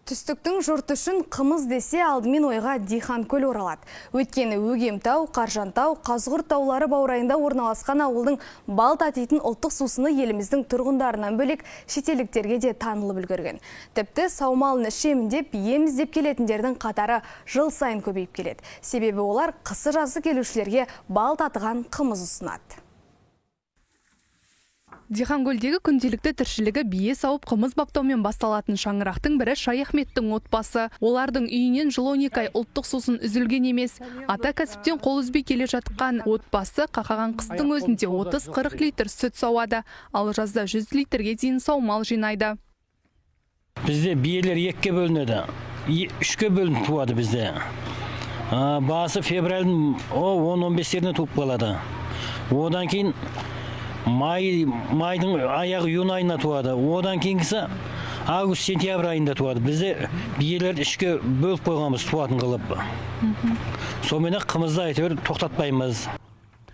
Түстіктің жұрты үшін қымыз десе, алдымен ойға Диханкөл оралады. Өйткені Өгемтау, Қаржантау, Қазғұрт таулары баурайында орналасқан ауылдың бал татитын ұлттық сусыны еліміздің тұрғындарынан бөлек шетелдіктерге де танылып үлгерген. Тіпті саумалын ішемін деп, ем іздеп келетіндердің қатары жыл сайын көбейіп келеді. Себебі олар қысы жазы келушілерге бал татыған қымыз ұсынады. Диханкөлдегі күнделікті тіршілігі бие сауып, қымыз баптаумен басталатын шаңырақтың бірі Шаяхметтің отбасы. Олардың үйінен жыл 12 ай ұлттық сусын үзілген емес. Ата кәсіптен қол үзбей келе жатқан отбасы қақаған қыстың өзінде 30-40 литр сүт сауады. Ал жазда 100 литрге дейін саумал жинайды. Бізде биелер екіге бөлінеді. Үшке бөлініп туады бізде. Басы февральдың 10-15-еріне туып қалады. Одан кейін майдың аяғы, июнь айына туады. Одан кейінгісі август, сентябрь айында туады. Бізде биелерді үшке бөліп қойғанбыз туатын қылып. Сонымен қымызды әйтеуір тоқтатпаймыз.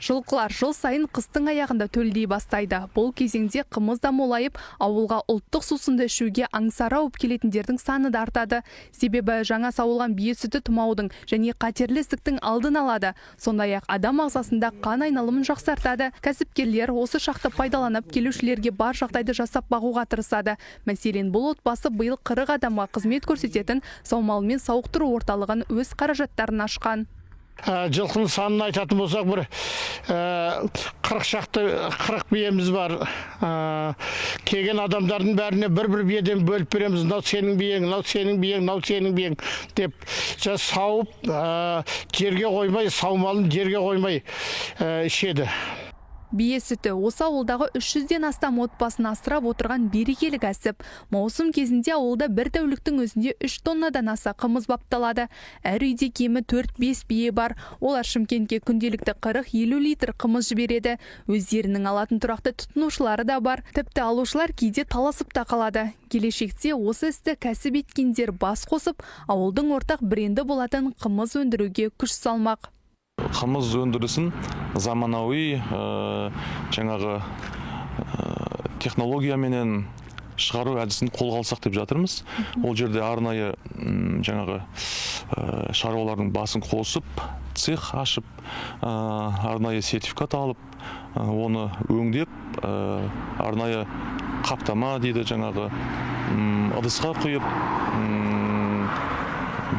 Жылқылар жыл сайын қыстың аяғында төлдей бастайды. Бұл кезеңде қымыз да молайып, ауылға ұлттық сусынды ішуге аңсары ауып келетіндердің саны да артады. Себебі жаңа сауылған бие сүті тұмаудың және қатерлі ісіктің алдын алады. Сондай-ақ адам ағзасында қан айналымын жақсартады. Кәсіпкерлер осы шақты пайдаланып, келушілерге бар жағдайды жасап бағуға тырысады. Мәселен, бұл отбасы биыл 40 адамға қызмет көрсететін саумалмен сауықтыру орталығын өз қаражаттарына ашқан. Жылқының санын айтатын болсақ, бір 40 шақты, 40 биеміз бар. Келген адамдардың бәріне бір бір биеден бөліп береміз: мынау сенің биең, мынау сенің биең, мынау сенің биең деп. Сауып, жерге қоймай, саумалын жерге қоймай ішеді. Бие сүті – осы ауылдағы 300-ден астам отбасын асырап отырған берекелі кәсіп. Маусым кезінде ауылда бір тәуліктің өзінде 3 тоннадан аса қымыз бапталады. Әр үйде кемі 4-5 бие бар. Олар Шымкентке күнделікті 40-50 литр қымыз жібереді. Өздерінің алатын тұрақты тұтынушылары да бар. Тіпті алушылар кейде таласып та қалады. Келешекте осы істі кәсіп еткендер бас қосып, ауылдың ортақ бренді болатын қымыз өндіруге күш салмақ. Қымыз өндірісін заманауи жаңағы технологияменен шығару әдісін қолға алсақ деп жатырмыз. Ол жерде арнайы жаңағы шаруалардың басын қосып, цех ашып, арнайы сертификат алып, оны өңдеп, арнайы қаптама дейді, жаңағы ыдысқа құйып,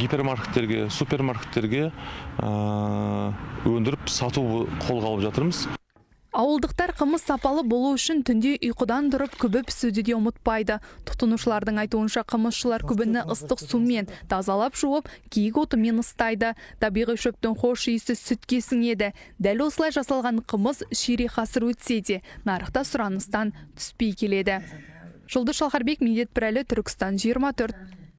гипермаркеттерге, супермаркеттерге өндіріп сату қолға алып жатырмыз. Ауылдықтар қымыз сапалы болу үшін түнде ұйқыдан тұрып, күбі пісуді де ұмытпайды. Тұтынушылардың айтуынша, қымызшылар күбіні ыстық сумен тазалап жуып, киік отымен ыстайды. Табиғи шөптің хош иісі сүтке сіңеді. Дәл осылай жасалған қымыз ширек ғасыр өтсе де, нарықта сұраныстан түспей келеді. Жұлдыз Шалқарбек, Медет Пірәлі, Түркістан 24.